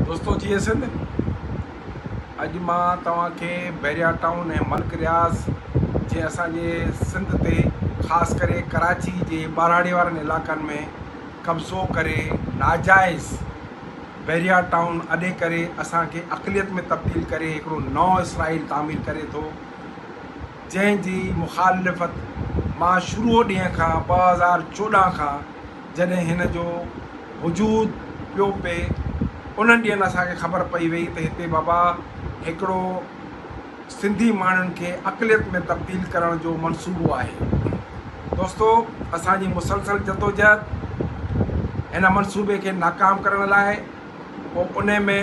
دوستو جيئي سنڌ اڄ مان توهان کي بحريا ٽائون ۽ ملڪ رياض جي اسان جي سنڌ تي خاص ڪري ڪراچي جي ٻهراڙي وارن علائقن ۾ قبضو ڪري ناجائز بحريا ٽائون اڏي ڪري اسان کي اقليت ۾ تبديل ڪري هڪڙو نئون اسرائيل تعمير ڪري ٿو جنهن جي مخالفت مان شروع ڏينهن کان 2014 کان جڏهن هن جو وجود پيو پئي انهن ڏينهن اسان کي خبر پئي وئي ته هتي بابا هڪڙو سنڌي ماڻهن کي اقليت ۾ تبديل ڪرڻ جو منصوبو آهي. دوستو اسان جي مسلسل جدوجهد هن منصوبي کي ناڪام ڪرڻ لاء پوء انهي ۾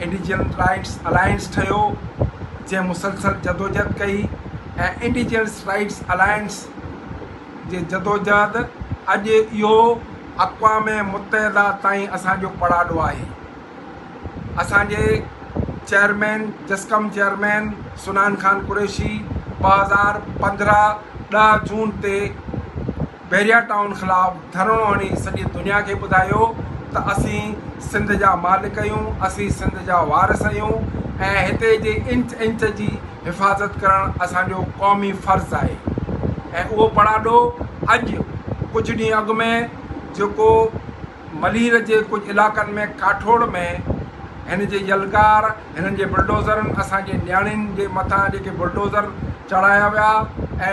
انڊيجن رائٽس الائنس ٺهيو جنهن مسلسل جدوجهد ڪئي ۽ انڊيجنس رائٽس الائنس جي جدوجهد اڄ اهو اقوام متحده تائين اسان جو پڙاڏو آهي. اسان جي چيئرمين جسقم چيئرمين سنان خان قريشي 2015 ڏهه جون تي بحريا ٽائون خلاف ڌرڻو هڻي سڄي دنيا کي ٻڌايو ته اسين سنڌ جا مالڪ آهيون، اسين سنڌ جا وارث آهيون ۽ هتي جي انچ انچ جي حفاظت ڪرڻ اسان جو قومي فرض آهي ۽ اهو پڙاڏو اڄ ڪجهه ڏينهن اڳ ۾ جيڪو ملير جي ڪجهه علائقن ۾ ڪاٺوڙ ۾ هن جي يلغار هنن جي بلڊوزرن اسان جي نياڻين جي مٿان جيڪي بلڊوزر چڙهايا ويا ۽.